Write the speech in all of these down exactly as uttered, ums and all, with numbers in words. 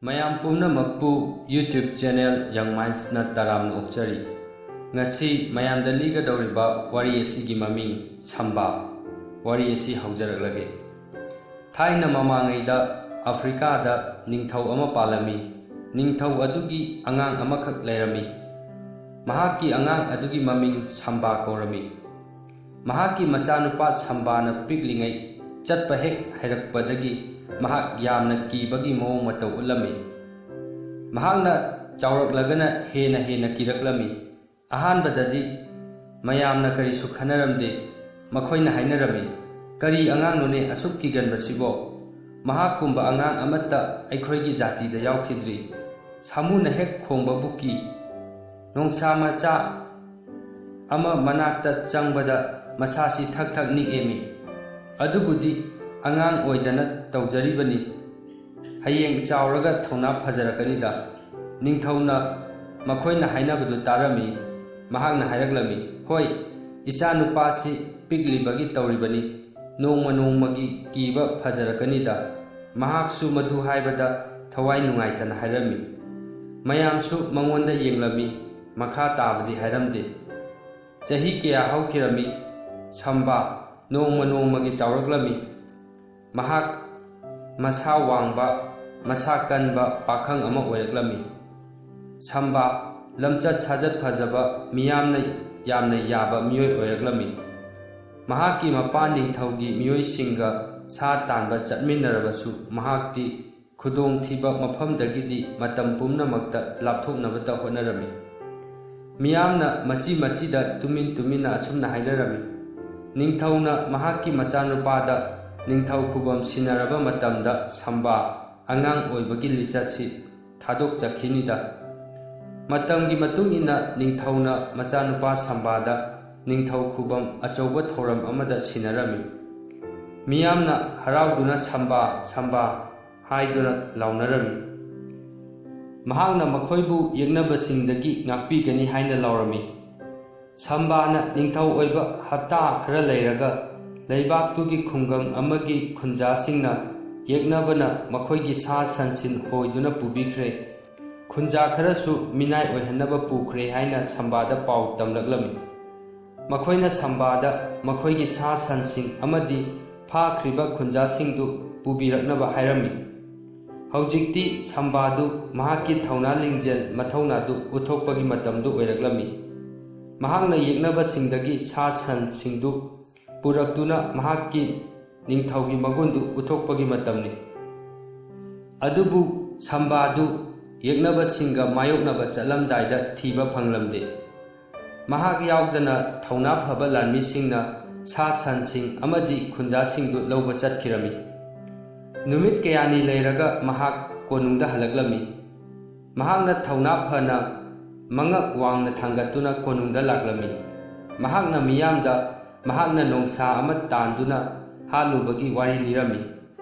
ꯃꯌꯥꯝ ꯄꯨꯝꯅꯃꯛꯄꯨ YouTube channel Young Mindsꯅ ꯇꯔꯥꯝꯅ ꯑꯣꯛꯆꯔꯤ꯫ ꯉꯁꯤ ꯃꯌꯥꯝꯗ ꯂꯤꯒꯗꯧꯔꯤꯕ ꯋꯥꯔꯤ ꯑꯁꯤꯒꯤ ꯃꯃꯤꯡ ꯁꯝꯕꯥ꯫ ꯋꯥꯔꯤ ꯑꯁꯤ ꯍꯧꯖꯔꯛꯂꯒꯦ꯫ ꯊꯥꯏꯅ ꯃꯃꯥꯡꯉꯩꯗ ꯑꯐ꯭ꯔꯤꯀꯥꯗ ꯅꯤꯡꯊꯧ ꯑꯃ ꯄꯥꯜꯂꯝꯃꯤ꯫ ꯅꯤꯡꯊꯧ ꯑꯗꯨꯒꯤ ꯑꯉꯥꯡ ꯑꯃꯈꯛ ꯂꯩꯔꯝꯃꯤ꯫ ꯃꯍꯥꯛꯀꯤ ꯑꯉꯥꯡ ꯑꯗꯨꯒꯤ ꯃꯃꯤꯡ ꯁꯝꯕꯥ ꯀꯧꯔꯝꯃꯤ꯫ ꯃꯍꯥꯛꯀꯤ ꯃꯆꯥꯅꯨꯄꯥ ꯁꯝꯕꯥꯅ ꯄꯤꯛꯂꯤꯉꯩ ꯆꯠꯄ ꯍꯦꯛ ꯍꯩꯔꯛꯄꯗꯒꯤ ꯃꯍꯥꯛ ꯌꯥꯝꯅ ꯀꯤꯕꯒꯤ ꯃꯑꯣꯡ ꯃꯇꯧ ꯎꯠꯂꯝꯃꯤ꯫ ꯃꯍꯥꯛꯅ ꯆꯥꯎꯔꯛꯂꯒꯅ ꯍꯦꯟꯅ ꯍꯦꯟꯅ ꯀꯤꯔꯛꯂꯝꯃꯤ꯫ ꯑꯍꯥꯟꯕꯗꯗꯤ ꯃꯌꯥꯝꯅ ꯀꯔꯤꯁꯨ ꯈꯟꯅꯔꯝꯗꯦ꯫ ꯃꯈꯣꯏꯅ ꯍꯥꯏꯅꯔꯝꯃꯤ, "ꯀꯔꯤ ꯑꯉꯥꯡꯅꯣꯅꯦ ꯑꯁꯨꯛ ꯀꯤꯒꯟꯕꯁꯤꯕꯣ? ꯃꯍꯥꯛꯀꯨꯝꯕ ꯑꯉꯥꯡ ꯑꯃꯠꯇ ꯑꯩꯈꯣꯏꯒꯤ ꯖꯥꯇꯤꯗ ꯌꯥꯎꯈꯤꯗ꯭ꯔꯤ꯫ ꯁꯥꯃꯨꯅ ꯍꯦꯛ ꯈꯣꯡꯕꯕꯨ ꯀꯤ꯫ ꯅꯣꯡꯁꯥ ꯃꯆꯥ ꯑꯃ ꯃꯅꯥꯛꯇ ꯆꯪꯕꯗ ꯃꯁꯥꯁꯤ ꯊꯛ ꯊꯛ ꯅꯤꯛꯑꯦꯃꯤ꯫ ꯑꯗꯨꯕꯨꯗꯤ ꯑꯉꯥꯡ ꯑꯣꯏꯗꯅ ꯇꯧꯖꯔꯤꯕꯅꯤ꯫ ꯍꯌꯦꯡ ꯆꯥꯎꯔꯒ ꯊꯧꯅꯥ ꯐꯖꯔꯛꯀꯅꯤꯗ꯫" ꯅꯤꯡꯊꯧꯅ ꯃꯈꯣꯏꯅ ꯍꯥꯏꯅꯕꯗꯨ ꯇꯥꯔꯝꯃꯤ꯫ ꯃꯍꯥꯛꯅ ꯍꯥꯏꯔꯛꯂꯝꯃꯤ, "ꯍꯣꯏ, ꯏꯆꯥꯅꯨꯄꯥꯁꯤ ꯄꯤꯛꯂꯤꯕꯒꯤ ꯇꯧꯔꯤꯕꯅꯤ꯫ ꯅꯣꯡꯃ ꯅꯣꯡꯃꯒꯤ ꯀꯤꯕ ꯐꯖꯔꯛꯀꯅꯤꯗ꯫" ꯃꯍꯥꯛꯁꯨ ꯃꯗꯨ ꯍꯥꯏꯕꯗ ꯊꯋꯥꯏ ꯅꯨꯡꯉꯥꯏꯇꯅ ꯍꯥꯏꯔꯝꯃꯤ꯫ ꯃꯌꯥꯝꯁꯨ ꯃꯉꯣꯟꯗ ꯌꯦꯡꯂꯝꯃꯤ꯫ ꯃꯈꯥ ꯇꯥꯕꯗꯤ ꯍꯥꯏꯔꯝꯗꯦ꯫ ꯆꯍꯤ ꯀꯌꯥ ꯍꯧꯈꯤꯔꯝꯃꯤ꯫ ꯁꯝꯕꯥ ꯅꯣꯡꯃ ꯅꯣꯡꯃꯒꯤ ꯆꯥꯎꯔꯛꯂꯝꯃꯤ꯫ ꯃꯍꯥꯛ ꯃꯁꯥ ꯋꯥꯡꯕ, ꯃꯁꯥ ꯀꯟꯕ ꯄꯥꯈꯪ ꯑꯃ ꯑꯣꯏꯔꯛꯂꯝꯃꯤ꯫ ꯁꯝꯕꯥ ꯂꯝꯆꯠ ꯁꯥꯖꯠ ꯐꯖꯕ, ꯃꯤꯌꯥꯝꯅ ꯌꯥꯝꯅ ꯌꯥꯕ ꯃꯤꯑꯣꯏ ꯑꯣꯏꯔꯛꯂꯝꯃꯤ꯫ ꯃꯍꯥꯛꯀꯤ ꯃꯄꯥ ꯅꯤꯡꯊꯧꯒꯤ ꯃꯤꯑꯣꯏꯁꯤꯡꯒ ꯁꯥ ꯇꯥꯟꯕ ꯆꯠꯃꯤꯟꯅꯔꯕꯁꯨ ꯃꯍꯥꯛꯇꯤ ꯈꯨꯗꯣꯡꯊꯤꯕ ꯃꯐꯝꯗꯒꯤꯗꯤ ꯃꯇꯝ ꯄꯨꯝꯅꯃꯛꯇ ꯂꯥꯞꯊꯣꯛꯅꯕꯇ ꯍꯣꯠꯅꯔꯝꯃꯤ꯫ ꯃꯤꯌꯥꯝꯅ ꯃꯆꯤ ꯃꯆꯤꯗ ꯇꯨꯃꯤꯟ ꯇꯨꯃꯤꯟꯅ ꯑꯁꯨꯝꯅ ꯍꯥꯏꯅꯔꯝꯃꯤ꯫ ꯅꯤꯡꯊꯧꯅ ꯃꯍꯥꯛꯀꯤ ꯃꯆꯥꯅꯨꯄꯥꯗ ꯅꯤꯡꯊꯧ ꯈꯨꯕꯝ ꯁꯤꯟꯅꯔꯕ ꯃꯇꯝꯗ ꯁꯝꯕꯥ ꯑꯉꯥꯡ ꯑꯣꯏꯕꯒꯤ ꯂꯤꯆꯠꯁꯤ ꯊꯥꯗꯣꯛꯆꯈꯤꯅꯤꯗ꯫ ꯃꯇꯝꯒꯤ ꯃꯇꯨꯡ ꯏꯟꯅ ꯅꯤꯡꯊꯧꯅ ꯃꯆꯥꯅꯨꯄꯥ ꯁꯝꯕꯥꯗ ꯅꯤꯡꯊꯧ ꯈꯨꯕꯝ ꯑꯆꯧꯕ ꯊꯧꯔꯝ ꯑꯃꯗ ꯁꯤꯟꯅꯔꯝꯃꯤ꯫ ꯃꯤꯌꯥꯝꯅ ꯍꯔꯥꯎꯗꯨꯅ "ꯁꯝꯕꯥ, ꯁꯝꯕꯥ" ꯍꯥꯏꯗꯨꯅ ꯂꯥꯎꯅꯔꯝꯃꯤ꯫ ꯃꯍꯥꯛꯅ ꯃꯈꯣꯏꯕꯨ ꯌꯦꯛꯅꯕꯁꯤꯡꯗꯒꯤ ꯉꯥꯛꯄꯤꯒꯅꯤ ꯍꯥꯏꯅ ꯂꯥꯎꯔꯝꯃꯤ꯫ ꯁꯝꯕꯥꯅ ꯅꯤꯡꯊꯧ ꯑꯣꯏꯕ ꯍꯞꯇꯥ ꯈꯔ ꯂꯩꯔꯒ ꯂꯩꯕꯥꯛꯇꯨꯒꯤ ꯈꯨꯡꯒꯪ ꯑꯃꯒꯤ ꯈꯨꯟꯖꯥꯁꯤꯡꯅ ꯌꯦꯛꯅꯕꯅ ꯃꯈꯣꯏꯒꯤ ꯁꯥ ꯁꯟꯁꯤꯡ ꯍꯣꯏꯗꯨꯅ ꯄꯨꯕꯤꯈ꯭ꯔꯦ꯫ ꯈꯨꯟꯖꯥ ꯈꯔꯁꯨ ꯃꯤꯅꯥꯏ ꯑꯣꯏꯍꯟꯅꯕ ꯄꯨꯈ꯭ꯔꯦ ꯍꯥꯏꯅ ꯁꯝꯕꯥꯗ ꯄꯥꯎ ꯇꯝꯂꯛꯂꯝꯃꯤ꯫ ꯃꯈꯣꯏꯅ ꯁꯝꯕꯥꯗ ꯃꯈꯣꯏꯒꯤ ꯁꯥ ꯁꯟꯁꯤꯡ ꯑꯃꯗꯤ ꯐꯥꯈ꯭ꯔꯤꯕ ꯈꯨꯟꯖꯥꯁꯤꯡꯗꯨ ꯄꯨꯕꯤꯔꯛꯅꯕ ꯍꯥꯏꯔꯝꯃꯤ꯫ ꯍꯧꯖꯤꯛꯇꯤ ꯁꯝꯕꯥꯗꯨ ꯃꯍꯥꯛꯀꯤ ꯊꯧꯅꯥ ꯂꯤꯡꯖꯦꯜ ꯃꯊꯧꯅꯥꯗꯨ ꯎꯠꯊꯣꯛꯄꯒꯤ ꯃꯇꯝꯗꯨ ꯑꯣꯏꯔꯛꯂꯝꯃꯤ꯫ ꯃꯍꯥꯛꯅ ꯌꯦꯛꯅꯕꯁꯤꯡꯗꯒꯤ ꯁꯥ ꯁꯟꯁꯤꯡꯗꯨ ꯄꯨꯔꯛꯇꯨꯅ ꯃꯍꯥꯛꯀꯤ ꯅꯤꯡꯊꯧꯒꯤ ꯃꯒꯨꯟꯗꯨ ꯎꯠꯊꯣꯛꯄꯒꯤ ꯃꯇꯝꯅꯤ꯫ ꯑꯗꯨꯕꯨ ꯁꯝꯕꯥꯗꯨ ꯌꯦꯛꯅꯕꯁꯤꯡꯒ ꯃꯥꯌꯣꯛꯅꯕ ꯆꯠꯂꯝꯗꯥꯏꯗ ꯊꯤꯕ ꯐꯪꯂꯝꯗꯦ꯫ ꯃꯍꯥꯛ ꯌꯥꯎꯗꯅ ꯊꯧꯅꯥ ꯐꯕ ꯂꯥꯟꯃꯤꯁꯤꯡꯅ ꯁꯥ ꯁꯟꯁꯤꯡ ꯑꯃꯗꯤ ꯈꯨꯟꯖꯥꯁꯤꯡꯗꯨ ꯂꯧꯕ ꯆꯠꯈꯤꯔꯝꯃꯤ꯫ ꯅꯨꯃꯤꯠ ꯀꯌꯥꯅꯤ ꯂꯩꯔꯒ ꯃꯍꯥꯛ ꯀꯣꯅꯨꯡꯗ ꯍꯜꯂꯛꯂꯝꯃꯤ꯫ ꯃꯍꯥꯛꯅ ꯊꯧꯅꯥ ꯐꯅ ꯃꯉꯛ ꯋꯥꯡꯅ ꯊꯥꯡꯒꯠꯇꯨꯅ ꯀꯣꯅꯨꯡꯗ ꯂꯥꯛꯂꯝꯃꯤ꯫ ꯃꯍꯥꯛꯅ ꯃꯤꯌꯥꯝꯗ ꯃꯍꯥꯛꯅ ꯅꯣꯡꯁꯥ ꯑꯃ ꯇꯥꯟꯗꯨꯅ ꯍꯥꯠꯂꯨꯕꯒꯤ ꯋꯥꯔꯤ ꯂꯤꯔꯝꯃꯤ꯫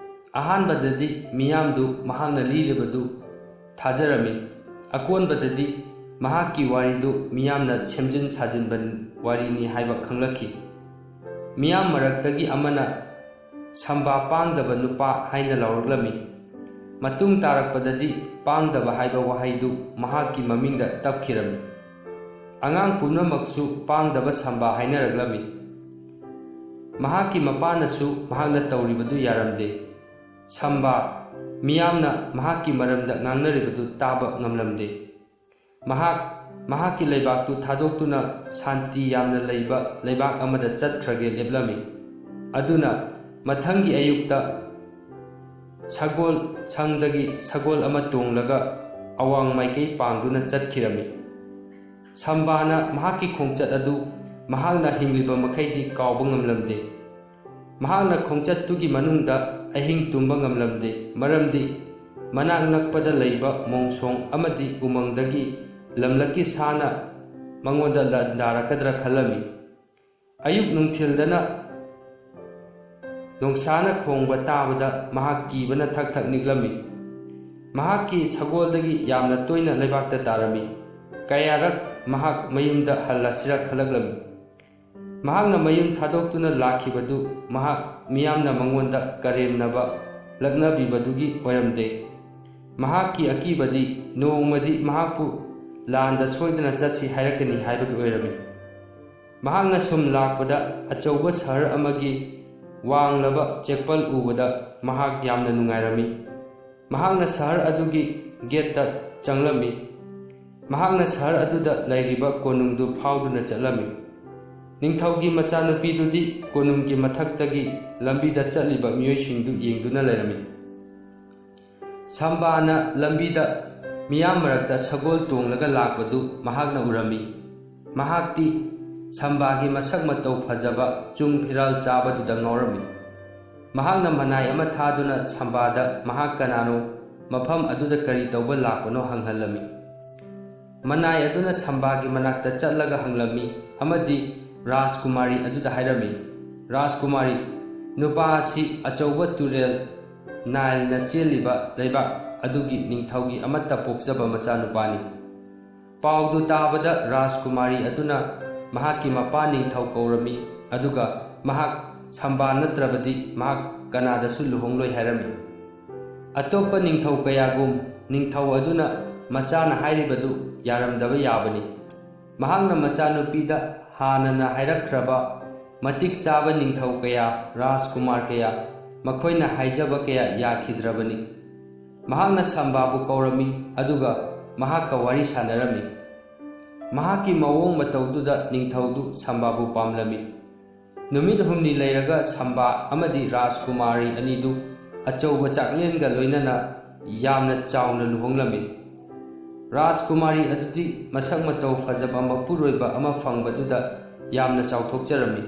ꯑꯍꯥꯟꯕꯗꯗꯤ ꯃꯤꯌꯥꯝꯗꯨ ꯃꯍꯥꯛꯅ ꯂꯤꯔꯤꯕꯗꯨ ꯊꯥꯖꯔꯝꯃꯤ꯫ ꯑꯀꯣꯟꯕꯗꯗꯤ ꯃꯍꯥꯛꯀꯤ ꯋꯥꯔꯤꯗꯨ ꯃꯤꯌꯥꯝꯅ ꯁꯦꯝꯖꯤꯟ ꯁꯥꯖꯤꯟꯕ ꯋꯥꯔꯤꯅꯤ ꯍꯥꯏꯕ ꯈꯪꯂꯛꯈꯤ꯫ ꯃꯤꯌꯥꯝ ꯃꯔꯛꯇꯒꯤ ꯑꯃꯅ ꯁꯝꯕꯥ ꯄꯥꯡꯗꯕ ꯅꯨꯄꯥ ꯍꯥꯏꯅ ꯂꯥꯎꯔꯛꯂꯝꯃꯤ꯫ ꯃꯇꯨꯡ ꯇꯥꯔꯛꯄꯗꯗꯤ ꯄꯥꯡꯗꯕ ꯍꯥꯏꯕ ꯋꯥꯍꯩꯗꯨ ꯃꯍꯥꯛꯀꯤ ꯃꯃꯤꯡꯗ ꯇꯞꯈꯤꯔꯝꯃꯤ꯫ ꯑꯉꯥꯡ ꯄꯨꯝꯅꯃꯛꯁꯨ ꯄꯥꯡꯗꯕ ꯁꯝꯕꯥ ꯍꯥꯏꯅꯔꯛꯂꯝꯃꯤ꯫ ꯃꯍꯥꯛꯀꯤ ꯃꯄꯥꯅꯁꯨ ꯃꯍꯥꯛꯅ ꯇꯧꯔꯤꯕꯗꯨ ꯌꯥꯔꯝꯗꯦ꯫ ꯁꯝꯕꯥ, ꯃꯤꯌꯥꯝꯅ ꯃꯍꯥꯛꯀꯤ ꯃꯔꯝꯗ ꯉꯥꯡꯅꯔꯤꯕꯗꯨ ꯇꯥꯕ ꯉꯝꯂꯝꯗꯦ꯫ ꯃꯍꯥꯛ ꯃꯍꯥꯛꯀꯤ ꯂꯩꯕꯥꯛꯇꯨ ꯊꯥꯗꯣꯛꯇꯨꯅ ꯁꯥꯟꯇꯤ ꯌꯥꯝꯅ ꯂꯩꯕ ꯂꯩꯕꯥꯛ ꯑꯃꯗ ꯆꯠꯈ꯭ꯔꯒꯦ ꯂꯦꯞꯂꯝꯃꯤ꯫ ꯑꯗꯨꯅ ꯃꯊꯪꯒꯤ ꯑꯌꯨꯛꯇ ꯁꯒꯣꯜ ꯁꯪꯗꯒꯤ ꯁꯒꯣꯜ ꯑꯃ ꯇꯣꯡꯂꯒ ꯑꯋꯥꯡ ꯃꯥꯏꯀꯩ ꯄꯥꯡꯗꯨꯅ ꯆꯠꯈꯤꯔꯝꯃꯤ꯫ ꯁꯝꯕꯥꯅ ꯃꯍꯥꯛꯀꯤ ꯈꯣꯡꯆꯠ ꯑꯗꯨ ꯃꯍꯥꯛꯅ ꯍꯤꯡꯂꯤꯕ ꯃꯈꯩꯗꯤ ꯀꯥꯎꯕ ꯉꯝꯂꯝꯗꯦ꯫ ꯃꯍꯥꯛꯅ ꯈꯣꯡꯆꯠꯇꯨꯒꯤ ꯃꯅꯨꯡꯗ ꯑꯍꯤꯡ ꯇꯨꯝꯕ ꯉꯝꯂꯝꯗꯦ, ꯃꯔꯝꯗꯤ ꯃꯅꯥꯛ ꯅꯛꯄꯗ ꯂꯩꯕ ꯃꯣꯡꯁꯣꯡ ꯑꯃꯗꯤ ꯎꯃꯪꯗꯒꯤ ꯂꯝꯂꯛꯀꯤ ꯁꯥꯅ ꯃꯉꯣꯟꯗ ꯂꯥꯟꯗꯥꯔꯛꯀꯗ꯭ꯔꯥ ꯈꯜꯂꯝꯃꯤ꯫ ꯑꯌꯨꯛ ꯅꯨꯡꯊꯤꯜꯗꯅ ꯅꯣꯡꯁꯥꯅ ꯈꯣꯡꯕ ꯇꯥꯕꯗ ꯃꯍꯥꯛ ꯀꯤꯕꯅ ꯊꯛ ꯊꯛ ꯅꯤꯛꯂꯝꯃꯤ꯫ ꯃꯍꯥꯛꯀꯤ ꯁꯒꯣꯜꯗꯒꯤ ꯌꯥꯝꯅ ꯇꯣꯏꯅ ꯂꯩꯕꯥꯛꯇ ꯇꯥꯔꯝꯃꯤ꯫ ꯀꯌꯥꯔꯛ ꯃꯍꯥꯛ ꯃꯌꯨꯝꯗ ꯍꯜꯂꯁꯤꯔ ꯈꯜꯂꯛꯂꯝꯃꯤ꯫ ꯃꯍꯥꯛꯅ ꯃꯌꯨꯝ ꯊꯥꯗꯣꯛꯇꯨꯅ ꯂꯥꯛꯈꯤꯕꯗꯨ ꯃꯍꯥꯛ ꯃꯤꯌꯥꯝꯅ ꯃꯉꯣꯟꯗ ꯀꯔꯦꯝꯅꯕ ꯂꯛꯅꯕꯤꯕꯗꯨꯒꯤ ꯑꯣꯏꯔꯝꯗꯦ꯫ ꯃꯍꯥꯛꯀꯤ ꯑꯀꯤꯕꯗꯤ ꯅꯣꯡꯃꯗꯤ ꯃꯍꯥꯛꯄꯨ ꯂꯥꯟꯗ ꯁꯣꯏꯗꯅ ꯆꯠꯁꯤ ꯍꯥꯏꯔꯛꯀꯅꯤ ꯍꯥꯏꯕꯒꯤ ꯑꯣꯏꯔꯝꯃꯤ꯫ ꯃꯍꯥꯛꯅ ꯁꯨꯝ ꯂꯥꯛꯄꯗ ꯑꯆꯧꯕ ꯁꯍꯔ ꯑꯃꯒꯤ ꯋꯥꯡꯂꯕ ꯆꯦꯛꯄꯜ ꯎꯕꯗ ꯃꯍꯥꯛ ꯌꯥꯝꯅ ꯅꯨꯡꯉꯥꯏꯔꯝꯃꯤ꯫ ꯃꯍꯥꯛꯅ ꯁꯍꯔ ꯑꯗꯨꯒꯤ ꯒꯦꯠꯇ ꯆꯪꯂꯝꯃꯤ꯫ ꯃꯍꯥꯛꯅ ꯁꯍꯔ ꯑꯗꯨꯗ ꯂꯩꯔꯤꯕ ꯀꯣꯅꯨꯡꯗꯨ ꯐꯥꯎꯗꯨꯅ ꯆꯠꯂꯝꯃꯤ꯫ ꯅꯤꯡꯊꯧꯒꯤ ꯃꯆꯥꯅꯨꯄꯤꯗꯨꯗꯤ ꯀꯣꯅꯨꯡꯒꯤ ꯃꯊꯛꯇꯒꯤ ꯂꯝꯕꯤꯗ ꯆꯠꯂꯤꯕ ꯃꯤꯑꯣꯏꯁꯤꯡꯗꯨ ꯌꯦꯡꯗꯨꯅ ꯂꯩꯔꯝꯃꯤ꯫ ꯁꯝꯕꯥꯅ ꯂꯝꯕꯤꯗ ꯃꯤꯌꯥꯝ ꯃꯔꯛꯇ ꯁꯒꯣꯜ ꯇꯣꯡꯂꯒ ꯂꯥꯛꯄꯗꯨ ꯃꯍꯥꯛꯅ ꯎꯔꯝꯃꯤ꯫ ꯃꯍꯥꯛꯇꯤ ꯁꯝꯕꯥꯒꯤ ꯃꯁꯛ ꯃꯇꯧ ꯐꯖꯕ, ꯆꯨꯡ ꯐꯤꯔꯥꯜ ꯆꯥꯕꯗꯨꯗ ꯉꯥꯎꯔꯝꯃꯤ꯫ ꯃꯍꯥꯛꯅ ꯃꯅꯥꯏ ꯑꯃ ꯊꯥꯗꯨꯅ ꯁꯝꯕꯥꯗ ꯃꯍꯥꯛ ꯀꯅꯥꯅꯣ, ꯃꯐꯝ ꯑꯗꯨꯗ ꯀꯔꯤ ꯇꯧꯕ ꯂꯥꯛꯄꯅꯣ ꯍꯪꯍꯜꯂꯝꯃꯤ꯫ ꯃꯅꯥꯏ ꯑꯗꯨꯅ ꯁꯝꯕꯥꯒꯤ ꯃꯅꯥꯛꯇ ꯆꯠꯂꯒ ꯍꯪꯂꯝꯃꯤ ꯑꯃꯗꯤ ꯔꯥꯖꯀꯨꯃꯥꯔꯤ ꯑꯗꯨꯗ ꯍꯥꯏꯔꯝꯃꯤ, "ꯔꯥꯖꯀꯨꯃꯥꯔꯤ, ꯅꯨꯄꯥ ꯑꯁꯤ ꯑꯆꯧꯕ ꯇꯨꯔꯦꯜ ꯅꯥꯏꯜꯅ ꯆꯦꯜꯂꯤꯕ ꯂꯩꯕꯥꯛ ꯑꯗꯨꯒꯤ ꯅꯤꯡꯊꯧꯒꯤ ꯑꯃꯠꯇ ꯄꯣꯛꯆꯕ ꯃꯆꯥꯅꯨꯄꯥꯅꯤ꯫" ꯄꯥꯎꯗꯨ ꯇꯥꯕꯗ ꯔꯥꯖꯀꯨꯃꯥꯔꯤ ꯑꯗꯨꯅ ꯃꯍꯥꯛꯀꯤ ꯃꯄꯥ ꯅꯤꯡꯊꯧ ꯀꯧꯔꯝꯃꯤ, ꯑꯗꯨꯒ ꯃꯍꯥꯛ ꯁꯝꯕꯥ ꯅꯠꯇ꯭ꯔꯕꯗꯤ ꯃꯍꯥꯛ ꯀꯅꯥꯗꯁꯨ ꯂꯨꯍꯣꯡꯂꯣꯏ ꯍꯥꯏꯔꯝꯃꯤ꯫ ꯑꯇꯣꯞꯄ ꯅꯤꯡꯊꯧ ꯀꯌꯥꯒꯨꯝ ꯅꯤꯡꯊꯧ ꯑꯗꯨꯅ ꯃꯆꯥꯅ ꯍꯥꯏꯔꯤꯕꯗꯨ ꯌꯥꯔꯝꯗꯕ ꯌꯥꯕꯅꯤ꯫ ꯃꯍꯥꯛꯅ ꯃꯆꯥꯅꯨꯄꯤꯗ ꯍꯥꯟꯅꯅ ꯍꯥꯏꯔꯛꯈ꯭ꯔꯕ ꯃꯇꯤꯛ ꯆꯥꯕ ꯅꯤꯡꯊꯧ ꯀꯌꯥ, ꯔꯥꯖꯀꯨꯃꯥꯔ ꯀꯌꯥ, ꯃꯈꯣꯏꯅ ꯍꯥꯏꯖꯕ ꯀꯌꯥ ꯌꯥꯈꯤꯗ꯭ꯔꯕꯅꯤ꯫ ꯃꯍꯥꯛꯅ ꯁꯝꯕꯥꯕꯨ ꯀꯧꯔꯝꯃꯤ, ꯑꯗꯨꯒ ꯃꯍꯥꯛꯀ ꯋꯥꯔꯤ ꯁꯥꯟꯅꯔꯝꯃꯤ꯫ ꯃꯍꯥꯛꯀꯤ ꯃꯑꯣꯡ ꯃꯇꯧꯗꯨꯗ ꯅꯤꯡꯊꯧꯗꯨ ꯁꯝꯕꯥꯕꯨ ꯄꯥꯝꯂꯝꯃꯤ꯫ ꯅꯨꯃꯤꯠ ꯍꯨꯝꯅꯤ ꯂꯩꯔꯒ ꯁꯝꯕꯥ ꯑꯃꯗꯤ ꯔꯥꯖꯀꯨꯃꯥꯔꯤ ꯑꯅꯤꯗꯨ ꯑꯆꯧꯕ ꯆꯥꯛꯂꯦꯟꯒ ꯂꯣꯏꯅꯅ ꯌꯥꯝꯅ ꯆꯥꯎꯅ ꯂꯨꯍꯣꯡꯂꯝꯃꯤ꯫ ꯔꯥꯖꯀꯨꯃꯥꯔꯤ ꯑꯗꯨꯗꯤ ꯃꯁꯛ ꯃꯇꯧ ꯐꯖꯕ ꯃꯄꯨꯔꯣꯏꯕ ꯑꯃ ꯐꯪꯕꯗꯨꯗ ꯌꯥꯝꯅ ꯆꯥꯎꯊꯣꯛꯆꯔꯝꯃꯤ꯫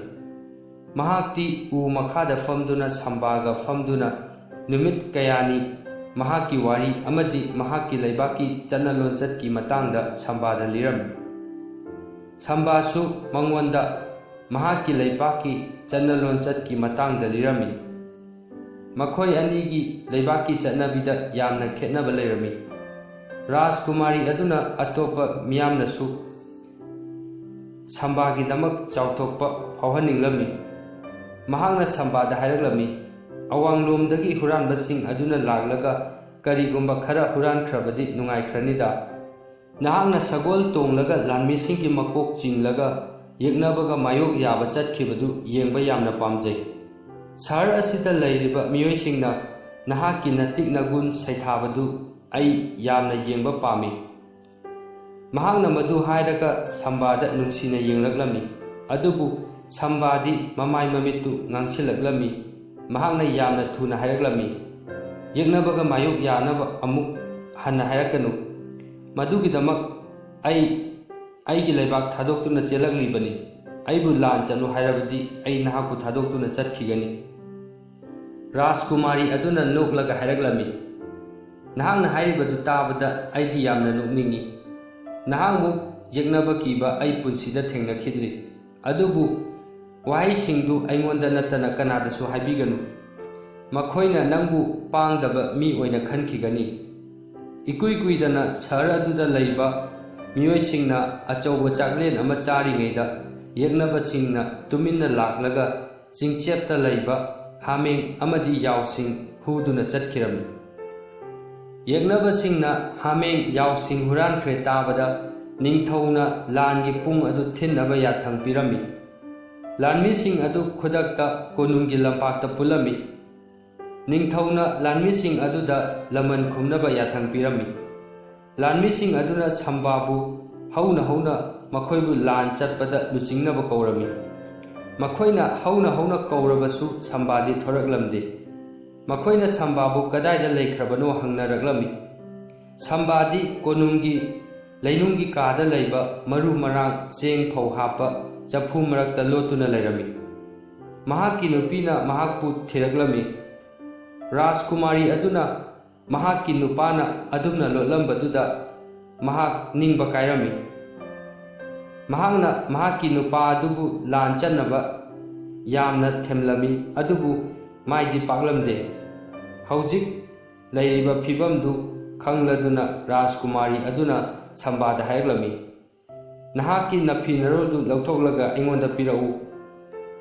ꯃꯍꯥꯛꯇꯤ ꯎ ꯃꯈꯥꯗ ꯐꯝꯗꯨꯅ ꯁꯝꯕꯥꯒ ꯐꯝꯗꯨꯅ ꯅꯨꯃꯤꯠ ꯀꯌꯥꯅꯤ ꯃꯍꯥꯛꯀꯤ ꯋꯥꯔꯤ ꯑꯃꯗꯤ ꯃꯍꯥꯛꯀꯤ ꯂꯩꯕꯥꯛꯀꯤ ꯆꯠꯅ ꯂꯣꯟꯆꯠꯀꯤ ꯃꯇꯥꯡꯗ ꯁꯝꯕꯥꯗ ꯂꯤꯔꯝꯃꯤ꯫ ꯁꯝꯕꯥꯁꯨ ꯃꯉꯣꯟꯗ ꯃꯍꯥꯛꯀꯤ ꯂꯩꯕꯥꯛꯀꯤ ꯆꯠꯅ ꯂꯣꯟꯆꯠꯀꯤ ꯃꯇꯥꯡꯗ ꯂꯤꯔꯝꯃꯤ꯫ ꯃꯈꯣꯏ ꯑꯅꯤꯒꯤ ꯂꯩꯕꯥꯛꯀꯤ ꯆꯠꯅꯕꯤꯗ ꯌꯥꯝꯅ ꯈꯦꯠꯅꯕ ꯂꯩꯔꯝꯃꯤ꯫ ꯔꯥꯖꯀꯨꯃꯥꯔꯤ ꯑꯗꯨꯅ ꯑꯇꯣꯞꯄ ꯃꯤꯌꯥꯝꯅꯁꯨ ꯁꯝꯕꯥꯒꯤꯗꯃꯛ ꯆꯥꯎꯊꯣꯛꯄ ꯐꯥꯎꯍꯟꯅꯤꯡꯂꯝꯃꯤ꯫ ꯃꯍꯥꯛꯅ ꯁꯝꯕꯥꯗ ꯍꯥꯏꯔꯛꯂꯝꯃꯤ, ꯑꯋꯥꯡꯂꯣꯝꯗꯒꯤ ꯍꯨꯔꯥꯟꯕꯁꯤꯡ ꯑꯗꯨꯅ ꯂꯥꯛꯂꯒ ꯀꯔꯤꯒꯨꯝꯕ ꯈꯔ ꯍꯨꯔꯥꯟꯈ꯭ꯔꯕꯗꯤ ꯅꯨꯡꯉꯥꯏꯈ꯭ꯔꯅꯤꯗ꯫ ꯅꯍꯥꯛꯅ ꯁꯒꯣꯜ ꯇꯣꯡꯂꯒ ꯂꯥꯟꯃꯤꯁꯤꯡꯒꯤ ꯃꯀꯣꯛ ꯆꯤꯡꯂꯒ ꯌꯦꯛꯅꯕꯒ ꯃꯥꯌꯣꯛ ꯌꯥꯕ ꯆꯠꯈꯤꯕꯗꯨ ꯌꯦꯡꯕ ꯌꯥꯝꯅ ꯄꯥꯝꯖꯩ꯫ ꯁꯍꯔ ꯑꯁꯤꯗ ꯂꯩꯔꯤꯕ ꯃꯤꯑꯣꯏꯁꯤꯡꯅ ꯅꯍꯥꯛꯀꯤ ꯅꯇꯤꯛ ꯅꯒꯨꯟ ꯁꯩꯊꯥꯕꯗꯨ ꯑꯩ ꯌꯥꯝꯅ ꯌꯦꯡꯕ ꯄꯥꯝꯃꯤ꯫ ꯃꯍꯥꯛꯅ ꯃꯗꯨ ꯍꯥꯏꯔꯒ ꯁꯝꯕꯥꯗ ꯅꯨꯡꯁꯤꯅ ꯌꯦꯡꯂꯛꯂꯝꯃꯤ꯫ ꯑꯗꯨꯕꯨ ꯁꯝꯕꯥꯗꯤ ꯃꯃꯥꯏ ꯃꯃꯤꯠꯇꯨ ꯉꯥꯡꯁꯤꯜꯂꯛꯂꯝꯃꯤ꯫ ꯃꯍꯥꯛꯅ ꯌꯥꯝꯅ ꯊꯨꯅ ꯍꯥꯏꯔꯛꯂꯝꯃꯤ, "ꯌꯦꯛꯅꯕꯒ ꯃꯥꯌꯣꯛ ꯌꯥꯅꯕ ꯑꯃꯨꯛ ꯍꯟꯅ ꯍꯥꯏꯔꯛꯀꯅꯨ꯫ ꯃꯗꯨꯒꯤꯗꯃꯛ ꯑꯩ ꯑꯩꯒꯤ ꯂꯩꯕꯥꯛ ꯊꯥꯗꯣꯛꯇꯨꯅ ꯆꯦꯜꯂꯛꯂꯤꯕꯅꯤ꯫ ꯑꯩꯕꯨ ꯂꯥꯟ ꯆꯠꯂꯨ ꯍꯥꯏꯔꯕꯗꯤ ꯑꯩ ꯅꯍꯥꯛꯄꯨ ꯊꯥꯗꯣꯛꯇꯨꯅ ꯆꯠꯈꯤꯒꯅꯤ꯫" ꯔꯥꯖꯀꯨꯃꯥꯔꯤ ꯑꯗꯨꯅ ꯅꯣꯛꯂꯒ ꯍꯥꯏꯔꯛꯂꯝꯃꯤ, "ꯅꯍꯥꯛꯅ ꯍꯥꯏꯔꯤꯕꯗꯨ ꯇꯥꯕꯗ ꯑꯩꯗꯤ ꯌꯥꯝꯅ ꯅꯣꯛꯅꯤꯡꯏ꯫ ꯅꯍꯥꯛꯃꯨꯛ ꯌꯦꯛꯅꯕ ꯀꯤꯕ ꯑꯩ ꯄꯨꯟꯁꯤꯗ ꯊꯦꯡꯅꯈꯤꯗ꯭ꯔꯤ꯫ ꯑꯗꯨꯕꯨ ꯋꯥꯍꯩꯁꯤꯡꯗꯨ ꯑꯩꯉꯣꯟꯗ ꯅꯠꯇꯅ ꯀꯅꯥꯗꯁꯨ ꯍꯥꯏꯕꯤꯒꯅꯨ꯫ ꯃꯈꯣꯏꯅ ꯅꯪꯕꯨ ꯄꯥꯡꯗꯕ ꯃꯤ ꯑꯣꯏꯅ ꯈꯟꯈꯤꯒꯅꯤ꯫" ꯏꯀꯨꯏ ꯀꯨꯏꯗꯅ ꯁꯍꯔ ꯑꯗꯨꯗ ꯂꯩꯕ ꯃꯤꯑꯣꯏꯁꯤꯡꯅ ꯑꯆꯧꯕ ꯆꯥꯛꯂꯦꯟ ꯑꯃ ꯆꯥꯔꯤꯉꯩꯗ ꯌꯦꯛꯅꯕꯁꯤꯡꯅ ꯇꯨꯃꯤꯟꯅ ꯂꯥꯛꯂꯒ ꯆꯤꯡꯆꯦꯞꯇ ꯂꯩꯕ ꯍꯥꯃꯦꯡ ꯑꯃꯗꯤ ꯌꯥꯎꯁꯤꯡ ꯍꯨꯗꯨꯅ ꯆꯠꯈꯤꯔꯝꯃꯤ꯫ ꯌꯦꯛꯅꯕꯁꯤꯡꯅ ꯍꯥꯃꯦꯡ ꯌꯥꯎꯁꯤꯡ ꯍꯨꯔꯥꯟꯈ꯭ꯔꯦ ꯇꯥꯕꯗ ꯅꯤꯡꯊꯧꯅ ꯂꯥꯟꯒꯤ ꯄꯨꯡ ꯑꯗꯨ ꯊꯤꯟꯅꯕ ꯌꯥꯊꯪ ꯄꯤꯔꯝꯃꯤ꯫ ꯂꯥꯟꯃꯤꯁꯤꯡ ꯑꯗꯨ ꯈꯨꯗꯛꯇ ꯀꯣꯅꯨꯡꯒꯤ ꯂꯝꯄꯥꯛꯇ ꯄꯨꯜꯂꯝꯃꯤ꯫ ꯅꯤꯡꯊꯧꯅ ꯂꯥꯟꯃꯤꯁꯤꯡ ꯑꯗꯨꯗ ꯂꯃꯟ ꯈꯨꯝꯅꯕ ꯌꯥꯊꯪ ꯄꯤꯔꯝꯃꯤ꯫ ꯂꯥꯟꯃꯤꯁꯤꯡ ꯑꯗꯨꯅ ꯁꯝꯕꯥꯕꯨ ꯍꯧꯅ ꯍꯧꯅ ꯃꯈꯣꯏꯕꯨ ꯂꯥꯟ ꯆꯠꯄꯗ ꯂꯨꯆꯤꯡꯅꯕ ꯀꯧꯔꯝꯃꯤ꯫ ꯃꯈꯣꯏꯅ ꯍꯧꯅ ꯍꯧꯅ ꯀꯧꯔꯕꯁꯨ ꯁꯝꯕꯥꯗꯤ ꯊꯣꯔꯛꯂꯝꯗꯦ꯫ ꯃꯈꯣꯏꯅ ꯁꯝꯕꯥꯕꯨ ꯀꯗꯥꯏꯗ ꯂꯩꯈ꯭ꯔꯕꯅꯣ ꯍꯪꯅꯔꯛꯂꯝꯃꯤ꯫ ꯁꯝꯕꯥꯗꯤ ꯀꯣꯅꯨꯡꯒꯤ ꯂꯩꯅꯨꯡꯒꯤ ꯀꯥꯗ ꯂꯩꯕ ꯃꯔꯨ ꯃꯔꯥꯡ, ꯆꯦꯡ ꯐꯧ ꯍꯥꯞꯄ ꯆꯐꯨ ꯃꯔꯛꯇ ꯂꯣꯠꯇꯨꯅ ꯂꯩꯔꯝꯃꯤ꯫ ꯃꯍꯥꯛꯀꯤ ꯅꯨꯄꯤꯅ ꯃꯍꯥꯛꯄꯨ ꯊꯤꯔꯛꯂꯝꯃꯤ꯫ ꯔꯥꯖꯀꯨꯃꯥꯔꯤ ꯑꯗꯨꯅ ꯃꯍꯥꯛꯀꯤ ꯅꯨꯄꯥꯅ ꯑꯗꯨꯝꯅ ꯂꯣꯠꯂꯝꯕꯗꯨꯗ ꯃꯍꯥꯛ ꯅꯤꯡꯕ ꯀꯥꯏꯔꯝꯃꯤ꯫ ꯃꯍꯥꯛꯅ ꯃꯍꯥꯛꯀꯤ ꯅꯨꯄꯥ ꯑꯗꯨꯕꯨ ꯂꯥꯟ ꯆꯠꯅꯕ ꯌꯥꯝꯅ ꯊꯦꯝꯂꯝꯃꯤ, ꯑꯗꯨꯕꯨ ꯃꯥꯏꯗꯤ ꯄꯥꯛꯂꯝꯗꯦ꯫ ꯍꯧꯖꯤꯛ ꯂꯩꯔꯤꯕ ꯐꯤꯚꯝꯗꯨ ꯈꯪꯂꯗꯨꯅ ꯔꯥꯖꯀꯨꯃꯥꯔꯤ ꯑꯗꯨꯅ ꯁꯝꯕꯥꯗ ꯍꯥꯏꯔꯛꯂꯝꯃꯤ, "ꯅꯍꯥꯛꯀꯤ ꯅꯐꯤ ꯅꯔꯣꯜꯗꯨ ꯂꯧꯊꯣꯛꯂꯒ ꯑꯩꯉꯣꯟꯗ ꯄꯤꯔꯛꯎ꯫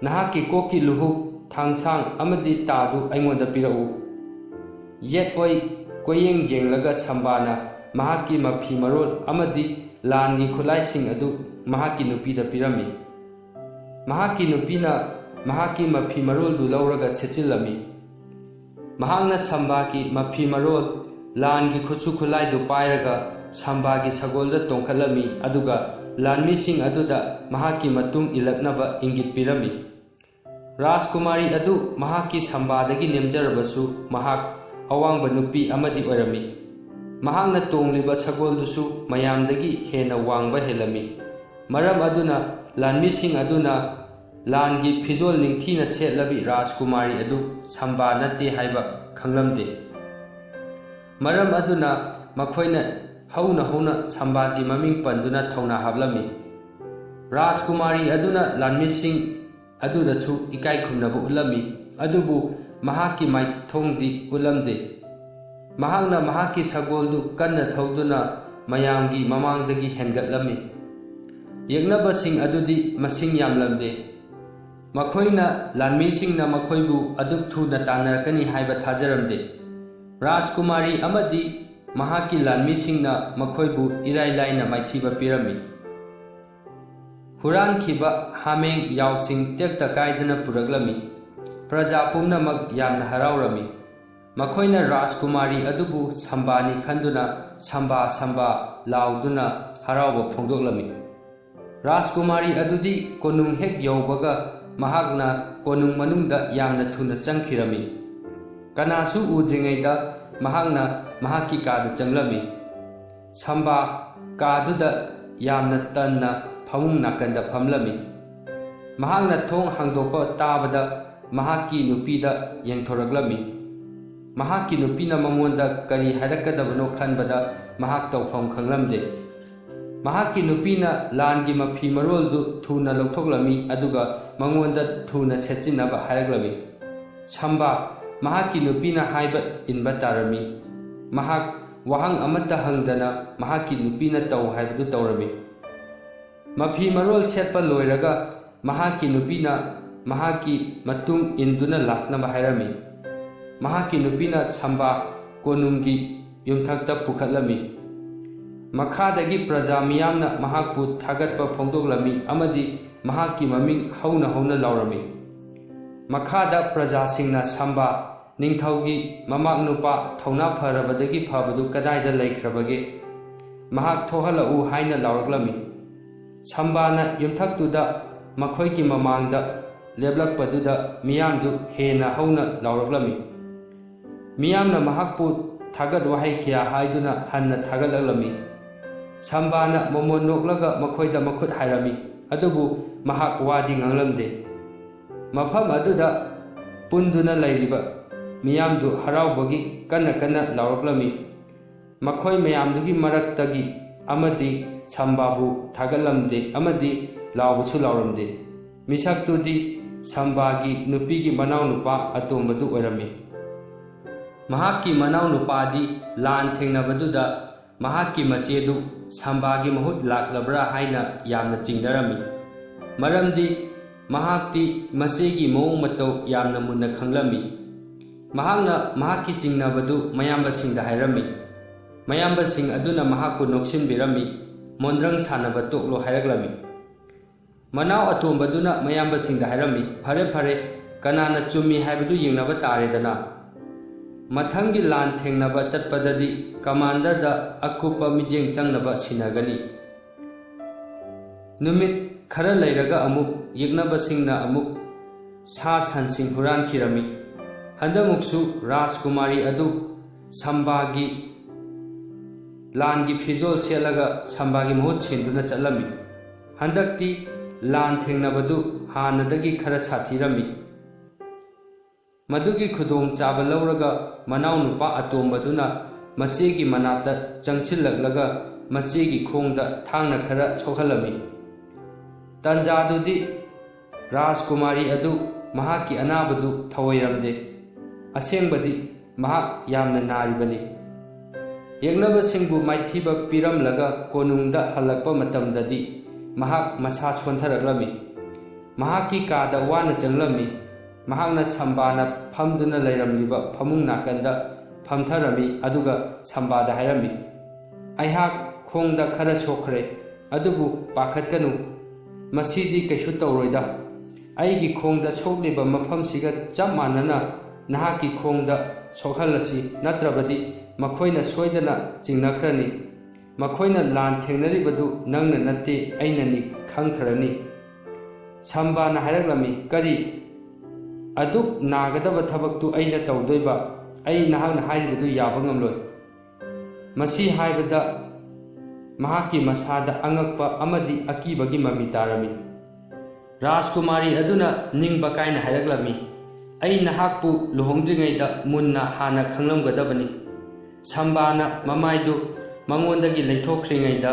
ꯅꯍꯥꯛꯀꯤ ꯀꯣꯛꯀꯤ ꯂꯨꯍꯨꯞ ꯊꯥꯡꯁꯥꯡ ꯑꯃꯗꯤ ꯇꯥꯗꯨ ꯑꯩꯉꯣꯟꯗ ꯄꯤꯔꯛꯎ꯫ ꯌꯦꯠ ꯑꯣꯏ ꯀꯣꯏꯌꯦꯡ ꯌꯦꯡꯂꯒ ꯁꯝꯕꯥꯅ ꯃꯍꯥꯛꯀꯤ ꯃꯐꯤ ꯃꯔꯣꯜ ꯑꯃꯗꯤ ꯂꯥꯟꯒꯤ ꯈꯨꯠꯂꯥꯏꯁꯤꯡ ꯑꯗꯨ ꯃꯍꯥꯛꯀꯤ ꯅꯨꯄꯤꯗ ꯄꯤꯔꯝꯃꯤ꯫ ꯃꯍꯥꯛꯀꯤ ꯅꯨꯄꯤꯅ ꯃꯍꯥꯛꯀꯤ ꯃꯐꯤ ꯃꯔꯣꯜꯗꯨ ꯂꯧꯔꯒ ꯁꯦꯠꯆꯤꯜꯂꯝꯃꯤ꯫ ꯃꯍꯥꯛꯅ ꯁꯝꯕꯥꯒꯤ ꯃꯐꯤ ꯃꯔꯣꯜ, ꯂꯥꯟꯒꯤ ꯈꯨꯠꯁꯨ ꯈꯨꯠꯂꯥꯏꯗꯨ ꯄꯥꯏꯔꯒ ꯁꯝꯕꯥꯒꯤ ꯁꯒꯣꯜꯗ ꯇꯣꯡꯈꯠꯂꯝꯃꯤ, ꯑꯗꯨꯒ ꯂꯥꯟꯃꯤꯁꯤꯡ ꯑꯗꯨꯗ ꯃꯍꯥꯛꯀꯤ ꯃꯇꯨꯡ ꯏꯜꯂꯛꯅꯕ ꯏꯪꯒꯤꯠ ꯄꯤꯔꯝꯃꯤ꯫ ꯔꯥꯖꯀꯨꯃꯥꯔꯤ ꯑꯗꯨ ꯃꯍꯥꯛꯀꯤ ꯁꯝꯕꯥꯗꯒꯤ ꯅꯦꯝꯖꯔꯕꯁꯨ, ꯃꯍꯥꯛ ꯑꯋꯥꯡꯕ ꯅꯨꯄꯤ ꯑꯃꯗꯤ ꯑꯣꯏꯔꯝꯃꯤ꯫ ꯃꯍꯥꯛꯅ ꯇꯣꯡꯂꯤꯕ ꯁꯒꯣꯜꯗꯨꯁꯨ ꯃꯌꯥꯝꯗꯒꯤ ꯍꯦꯟꯅ ꯋꯥꯡꯕ ꯍꯦꯜꯂꯝꯃꯤ꯫ ꯃꯔꯝ ꯑꯗꯨꯅ ꯂꯥꯟꯃꯤꯁꯤꯡ ꯑꯗꯨꯅ ꯂꯥꯟꯒꯤ ꯐꯤꯖꯣꯜ ꯅꯤꯡꯊꯤꯅ ꯁꯦꯠꯂꯕꯤ ꯔꯥꯖꯀꯨꯃꯥꯔꯤ ꯑꯗꯨ ꯁꯝꯕꯥ ꯅꯠꯇꯦ ꯍꯥꯏꯕ ꯈꯪꯂꯝꯗꯦ꯫ ꯃꯔꯝ ꯑꯗꯨꯅ ꯃꯈꯣꯏꯅ ꯍꯧꯅ ꯍꯧꯅ ꯁꯝꯕꯥꯒꯤ ꯃꯃꯤꯡ ꯄꯟꯗꯨꯅ ꯊꯧꯅꯥ ꯍꯥꯞꯂꯝꯃꯤ꯫ ꯔꯥꯖꯀꯨꯃꯥꯔꯤ ꯑꯗꯨꯅ ꯂꯥꯟꯃꯤꯁꯤꯡ ꯑꯗꯨꯗꯁꯨ ꯏꯀꯥꯏ ꯈꯨꯝꯅꯕ ꯎꯠꯂꯝꯃꯤ, ꯑꯗꯨꯕꯨ ꯃꯍꯥꯛꯀꯤ ꯃꯥꯏꯊꯣꯡꯗꯤ ꯎꯠꯂꯝꯗꯦ꯫ ꯃꯍꯥꯛꯅ ꯃꯍꯥꯛꯀꯤ ꯁꯒꯣꯜꯗꯨ ꯀꯟꯅ ꯊꯧꯗꯨꯅ ꯃꯌꯥꯝꯒꯤ ꯃꯃꯥꯡꯗꯒꯤ ꯍꯦꯟꯒꯠꯂꯝꯃꯤ꯫ ꯌꯦꯛꯅꯕꯁꯤꯡ ꯑꯗꯨꯗꯤ ꯃꯁꯤꯡ ꯌꯥꯝꯂꯝꯗꯦ꯫ ꯃꯈꯣꯏꯅ ꯂꯥꯟꯃꯤꯁꯤꯡꯅ ꯃꯈꯣꯏꯕꯨ ꯑꯗꯨꯛ ꯊꯨꯅ ꯇꯥꯟꯅꯔꯛꯀꯅꯤ ꯍꯥꯏꯕ ꯊꯥꯖꯔꯝꯗꯦ꯫ ꯔꯥꯖꯀꯨꯃꯥꯔꯤ ꯑꯃꯗꯤ ꯃꯍꯥꯛꯀꯤ ꯂꯥꯟꯃꯤꯁꯤꯡꯅ ꯃꯈꯣꯏꯕꯨ ꯏꯔꯥꯏ ꯂꯥꯏꯅ ꯃꯥꯏꯊꯤꯕ ꯄꯤꯔꯝꯃꯤ꯫ ꯍꯨꯔꯥꯟꯈꯤꯕ ꯍꯥꯃꯦꯡ ꯌꯥꯎꯁꯤꯡ ꯇꯦꯛꯇ ꯀꯥꯏꯗꯅ ꯄꯨꯔꯛꯂꯝꯃꯤ꯫ ꯄ꯭ꯔꯖꯥ ꯄꯨꯝꯅꯃꯛ ꯌꯥꯝꯅ ꯍꯔꯥꯎꯔꯝꯃꯤ꯫ ꯃꯈꯣꯏꯅ ꯔꯥꯖꯀꯨꯃꯥꯔꯤ ꯑꯗꯨꯕꯨ ꯁꯝꯕꯥꯅꯤ ꯈꯟꯗꯨꯅ "ꯁꯝꯕꯥ, ꯁꯝꯕꯥ" ꯂꯥꯎꯗꯨꯅ ꯍꯔꯥꯎꯕ ꯐꯣꯡꯗꯣꯛꯂꯝꯃꯤ꯫ ꯔꯥꯖꯀꯨꯃꯥꯔꯤ ꯑꯗꯨꯗꯤ ꯀꯣꯅꯨꯡ ꯍꯦꯛ ꯌꯧꯕꯒ ꯃꯍꯥꯛꯅ ꯀꯣꯅꯨꯡ ꯃꯅꯨꯡꯗ ꯌꯥꯝꯅ ꯊꯨꯅ ꯆꯪꯈꯤꯔꯝꯃꯤ꯫ ꯀꯅꯥꯁꯨ ꯎꯗ꯭ꯔꯤꯉꯩꯗ ꯃꯍꯥꯛꯅ ꯃꯍꯥꯛꯀꯤ ꯀꯥꯗ ꯆꯪꯂꯝꯃꯤ꯫ ꯁꯝꯕꯥ ꯀꯥꯗꯨꯗ ꯌꯥꯝꯅ ꯇꯟꯅ ꯐꯃꯨꯡ ꯅꯥꯀꯟꯗ ꯐꯝꯂꯝꯃꯤ꯫ ꯃꯍꯥꯛꯅ ꯊꯣꯡ ꯍꯥꯡꯗꯣꯛꯄ ꯇꯥꯕꯗ ꯃꯍꯥꯛꯀꯤ ꯅꯨꯄꯤꯗ ꯌꯦꯡꯊꯣꯔꯛꯂꯝꯃꯤ꯫ ꯃꯍꯥꯛꯀꯤ ꯅꯨꯄꯤꯅ ꯃꯉꯣꯟꯗ ꯀꯔꯤ ꯍꯥꯏꯔꯛꯀꯗꯕꯅꯣ ꯈꯟꯕꯗ ꯃꯍꯥꯛ ꯇꯧꯐꯝ ꯈꯪꯂꯝꯗꯦ꯫ ꯃꯍꯥꯛꯀꯤ ꯅꯨꯄꯤꯅ ꯂꯥꯟꯒꯤ ꯃꯐꯤ ꯃꯔꯣꯜꯗꯨ ꯊꯨꯅ ꯂꯧꯊꯣꯛꯂꯝꯃꯤ, ꯑꯗꯨꯒ ꯃꯉꯣꯟꯗ ꯊꯨꯅ ꯁꯦꯠꯆꯤꯟꯅꯕ ꯍꯥꯏꯔꯛꯂꯝꯃꯤ꯫ ꯁꯝꯕꯥ ꯃꯍꯥꯛꯀꯤ ꯅꯨꯄꯤꯅ ꯍꯥꯏꯕ ꯏꯟꯕ ꯇꯥꯔꯝꯃꯤ꯫ ꯃꯍꯥꯛ ꯋꯥꯍꯪ ꯑꯃꯠꯇ ꯍꯪꯗꯅ ꯃꯍꯥꯛꯀꯤ ꯅꯨꯄꯤꯅ ꯇꯧ ꯍꯥꯏꯕꯗꯨ ꯇꯧꯔꯝꯃꯤ꯫ ꯃꯐꯤ ꯃꯔꯣꯜ ꯁꯦꯠꯄ ꯂꯣꯏꯔꯒ ꯃꯍꯥꯛꯀꯤ ꯅꯨꯄꯤꯅ ꯃꯍꯥꯛꯀꯤ ꯃꯇꯨꯡ ꯏꯟꯗꯨꯅ ꯂꯥꯛꯅꯕ ꯍꯥꯏꯔꯝꯃꯤ꯫ ꯃꯍꯥꯛꯀꯤ ꯅꯨꯄꯤꯅ ꯁꯝꯕꯥ ꯀꯣꯅꯨꯡꯒꯤ ꯌꯨꯝꯊꯛꯇ ꯄꯨꯈꯠꯂꯝꯃꯤ꯫ ꯃꯈꯥꯗꯒꯤ ꯄ꯭ꯔꯖꯥ ꯃꯤꯌꯥꯝꯅ ꯃꯍꯥꯛꯄꯨ ꯊꯥꯒꯠꯄ ꯐꯣꯡꯗꯣꯛꯂꯝꯃꯤ ꯑꯃꯗꯤ ꯃꯍꯥꯛꯀꯤ ꯃꯃꯤꯡ ꯍꯧꯅ ꯍꯧꯅ ꯂꯥꯎꯔꯝꯃꯤ꯫ ꯃꯈꯥꯗ ꯄ꯭ꯔꯖꯥꯁꯤꯡꯅ ꯁꯝꯕꯥ ꯅꯤꯡꯊꯧꯒꯤ ꯃꯃꯥꯛ ꯅꯨꯄꯥ ꯊꯧꯅꯥ ꯐꯔꯕꯗꯒꯤ ꯐꯕꯗꯨ ꯀꯗꯥꯏꯗ ꯂꯩꯈ꯭ꯔꯕꯒꯦ? ꯃꯍꯥꯛ ꯊꯣꯛꯍꯜꯂꯛꯎ ꯍꯥꯏꯅ ꯂꯥꯎꯔꯛꯂꯝꯃꯤ꯫ ꯁꯝꯕꯥꯅ ꯌꯨꯝꯊꯛꯇꯨꯗ ꯃꯈꯣꯏꯒꯤ ꯃꯃꯥꯡꯗ ꯂꯦꯞꯂꯛꯄꯗꯨꯗ ꯃꯤꯌꯥꯝꯗꯨ ꯍꯦꯟꯅ ꯍꯧꯅ ꯂꯥꯎꯔꯛꯂꯝꯃꯤ꯫ ꯃꯤꯌꯥꯝꯅ ꯃꯍꯥꯛꯄꯨ ꯊꯥꯒꯠ ꯋꯥꯍꯩ ꯀꯌꯥ ꯍꯥꯏꯗꯨꯅ ꯍꯟꯅ ꯊꯥꯒꯠꯂꯛꯂꯝꯃꯤ꯫ ꯁꯝꯕꯥꯅ ꯃꯣꯃꯣꯟ ꯅꯣꯛꯂꯒ ꯃꯈꯣꯏꯗ ꯃꯈꯨꯠ ꯍꯥꯏꯔꯝꯃꯤ, ꯑꯗꯨꯕꯨ ꯃꯍꯥꯛ ꯋꯥꯗꯤ ꯉꯥꯡꯂꯝꯗꯦ꯫ ꯃꯐꯝ ꯑꯗꯨꯗ ꯄꯨꯟꯗꯨꯅ ꯂꯩꯔꯤꯕ ꯃꯤꯌꯥꯝꯗꯨ ꯍꯔꯥꯎꯕꯒꯤ ꯀꯟꯅ ꯀꯟꯅ ꯂꯥꯎꯔꯛꯂꯝꯃꯤ꯫ ꯃꯈꯣꯏ ꯃꯌꯥꯝꯗꯨꯒꯤ ꯃꯔꯛꯇꯒꯤ ꯑꯃꯗꯤ ꯁꯝꯕꯥꯕꯨ ꯊꯥꯒꯠꯂꯝꯗꯦ ꯑꯃꯗꯤ ꯂꯥꯎꯕꯁꯨ ꯂꯥꯎꯔꯝꯗꯦ꯫ ꯃꯤꯁꯛꯇꯨꯗꯤ ꯁꯝꯕꯥꯒꯤ ꯅꯨꯄꯤꯒꯤ ꯃꯅꯥꯎꯅꯨꯄꯥ ꯑꯇꯣꯝꯕꯗꯨ ꯑꯣꯏꯔꯝꯃꯤ꯫ ꯃꯍꯥꯛꯀꯤ ꯃꯅꯥꯎꯅꯨꯄꯥꯗꯤ ꯂꯥꯟ ꯊꯦꯡꯅꯕꯗꯨꯗ ꯃꯍꯥꯛꯀꯤ ꯃꯆꯦꯗꯨ ꯁꯝꯕꯥꯒꯤ ꯃꯍꯨꯠ ꯂꯥꯛꯂꯕ꯭ꯔꯥ ꯍꯥꯏꯅ ꯌꯥꯝꯅ ꯆꯤꯡꯅꯔꯝꯃꯤ꯫ ꯃꯔꯝꯗꯤ ꯃꯍꯥꯛꯇꯤ ꯃꯆꯦꯒꯤ ꯃꯑꯣꯡ ꯃꯇꯧ ꯌꯥꯝꯅ ꯃꯨꯟꯅ ꯈꯪꯂꯝꯃꯤ꯫ ꯃꯍꯥꯛꯅ ꯃꯍꯥꯛꯀꯤ ꯆꯤꯡꯅꯕꯗꯨ ꯃꯌꯥꯝꯕꯁꯤꯡꯗ ꯍꯥꯏꯔꯝꯃꯤ꯫ ꯃꯌꯥꯝꯕꯁꯤꯡ ꯑꯗꯨꯅ ꯃꯍꯥꯛꯄꯨ ꯅꯣꯛꯁꯤꯟꯕꯤꯔꯝꯃꯤ, ꯃꯣꯟꯗ꯭ꯔꯪ ꯁꯥꯟꯅꯕ ꯇꯣꯛꯂꯣ ꯍꯥꯏꯔꯛꯂꯝꯃꯤ꯫ ꯃꯅꯥꯎ ꯑꯇꯣꯝꯕꯗꯨꯅ ꯃꯌꯥꯝꯕꯁꯤꯡꯗ ꯍꯥꯏꯔꯝꯃꯤ, "ꯐꯔꯦ, ꯐꯔꯦ, ꯀꯅꯥꯅ ꯆꯨꯝꯃꯤ ꯍꯥꯏꯕꯗꯨ ꯌꯦꯡꯅꯕ ꯇꯥꯔꯦꯗꯅ꯫ ꯃꯊꯪꯒꯤ ꯂꯥꯟ ꯊꯦꯡꯅꯕ ꯆꯠꯄꯗꯗꯤ ꯀꯃꯥꯟꯗꯔꯗ ꯑꯀꯨꯞꯄ ꯃꯤꯠꯌꯦꯡ ꯆꯪꯅꯕ ꯁꯤꯟꯅꯒꯅꯤ"꯫ ꯅꯨꯃꯤꯠ ꯈꯔ ꯂꯩꯔꯒ ꯑꯃꯨꯛ ꯌꯦꯛꯅꯕꯁꯤꯡꯅ ꯑꯃꯨꯛ ꯁꯥ ꯁꯟꯁꯤꯡ ꯍꯨꯔꯥꯟꯈꯤꯔꯝꯃꯤ꯫ ꯍꯟꯗꯛꯃꯨꯛꯁꯨ ꯔꯥꯖꯀꯨꯃꯥꯔꯤ ꯑꯗꯨ ꯁꯝꯕꯥꯒꯤ ꯂꯥꯟꯒꯤ ꯐꯤꯖꯣꯜ ꯁꯦꯠꯂꯒ ꯁꯝꯕꯥꯒꯤ ꯃꯍꯨꯠ ꯁꯤꯟꯗꯨꯅ ꯆꯠꯂꯝꯃꯤ꯫ ꯍꯟꯗꯛꯇꯤ ꯂꯥꯟ ꯊꯦꯡꯅꯕꯗꯨ ꯍꯥꯟꯅꯗꯒꯤ ꯈꯔ ꯁꯥꯊꯤꯔꯝꯃꯤ꯫ ꯃꯗꯨꯒꯤ ꯈꯨꯗꯣꯡꯆꯥꯕ ꯂꯧꯔꯒ ꯃꯅꯥꯎꯅꯨꯄꯥ ꯑꯇꯣꯝꯕꯗꯨꯅ ꯃꯆꯦꯒꯤ ꯃꯅꯥꯛꯇ ꯆꯪꯁꯤꯜꯂꯛꯂꯒ ꯃꯆꯦꯒꯤ ꯈꯣꯡꯗ ꯊꯥꯡꯅ ꯈꯔ ꯁꯣꯛꯍꯜꯂꯝꯃꯤ꯫ ꯇꯥꯟꯖꯥꯗꯨꯗꯤ ꯔꯥꯖꯀꯨꯃꯥꯔꯤ ꯑꯗꯨ ꯃꯍꯥꯛꯀꯤ ꯑꯅꯥꯕꯗꯨ ꯊꯧꯑꯣꯏꯔꯝꯗꯦ꯫ ꯑꯁꯦꯡꯕꯗꯤ ꯃꯍꯥꯛ ꯌꯥꯝꯅ ꯅꯥꯔꯤꯕꯅꯤ꯫ ꯌꯦꯛꯅꯕꯁꯤꯡꯕꯨ ꯃꯥꯏꯊꯤꯕ ꯄꯤꯔꯝꯂꯒ ꯀꯣꯅꯨꯡꯗ ꯍꯜꯂꯛꯄ ꯃꯇꯝꯗꯗꯤ ꯃꯍꯥꯛ ꯃꯁꯥ ꯁꯣꯟꯊꯔꯛꯂꯝꯃꯤ꯫ ꯃꯍꯥꯛꯀꯤ ꯀꯥꯗ ꯋꯥꯅ ꯆꯪꯂꯝꯃꯤ꯫ ꯃꯍꯥꯛꯅ ꯁꯝꯕꯥꯅ ꯐꯝꯗꯨꯅ ꯂꯩꯔꯝꯂꯤꯕ ꯐꯃꯨꯡ ꯅꯥꯀꯟꯗ ꯐꯝꯊꯔꯝꯃꯤ, ꯑꯗꯨꯒ ꯁꯝꯕꯥꯗ ꯍꯥꯏꯔꯝꯃꯤ, "ꯑꯩꯍꯥꯛ ꯈꯣꯡꯗ ꯈꯔ ꯁꯣꯛꯈ꯭ꯔꯦ, ꯑꯗꯨꯕꯨ ꯄꯥꯈꯠꯀꯅꯨ, ꯃꯁꯤꯗꯤ ꯀꯩꯁꯨ ꯇꯧꯔꯣꯏꯗ꯫ ꯑꯩꯒꯤ ꯈꯣꯡꯗ ꯁꯣꯛꯂꯤꯕ ꯃꯐꯝꯁꯤꯒ ꯆꯞ ꯃꯥꯟꯅꯅ ꯅꯍꯥꯛꯀꯤ ꯈꯣꯡꯗ ꯁꯣꯛꯍꯜꯂꯁꯤ, ꯅꯠꯇ꯭ꯔꯕꯗꯤ ꯃꯈꯣꯏꯅ ꯁꯣꯏꯗꯅ ꯆꯤꯡꯅꯈ꯭ꯔꯅꯤ꯫ ꯃꯈꯣꯏꯅ ꯂꯥꯟ ꯊꯦꯡꯅꯔꯤꯕꯗꯨ ꯅꯪꯅ ꯅꯠꯇꯦ, ꯑꯩꯅꯅꯤ, ꯈꯪꯈ꯭ꯔꯅꯤ꯫" ꯁꯝꯕꯥꯅ ꯍꯥꯏꯔꯛꯂꯝꯃꯤ, "ꯀꯔꯤ? ꯑꯗꯨꯛ ꯅꯥꯒꯗꯕ ꯊꯕꯛꯇꯨ ꯑꯩꯅ ꯇꯧꯗꯣꯏꯕ? ꯑꯩ ꯅꯍꯥꯛꯅ ꯍꯥꯏꯔꯤꯕꯗꯨ ꯌꯥꯕ ꯉꯝꯂꯣꯏ꯫" ꯃꯁꯤ ꯍꯥꯏꯕꯗ ꯃꯍꯥꯛꯀꯤ ꯃꯁꯥꯗ ꯑꯉꯛꯄ ꯑꯃꯗꯤ ꯑꯀꯤꯕꯒꯤ ꯃꯃꯤ ꯇꯥꯔꯝꯃꯤ꯫ ꯔꯥꯖꯀꯨꯃꯥꯔꯤ ꯑꯗꯨꯅ ꯅꯤꯡꯕ ꯀꯥꯏꯅ ꯍꯥꯏꯔꯛꯂꯝꯃꯤ, "ꯑꯩ ꯅꯍꯥꯛꯄꯨ ꯂꯨꯍꯣꯡꯗ꯭ꯔꯤꯉꯩꯗ ꯃꯨꯟꯅ ꯍꯥꯟꯅ ꯈꯪꯂꯝꯒꯗꯕꯅꯤ꯫" ꯁꯝꯕꯥꯅ ꯃꯃꯥꯏꯗꯨ ꯃꯉꯣꯟꯗꯒꯤ ꯂꯩꯊꯣꯛꯈ꯭ꯔꯤꯉꯩꯗ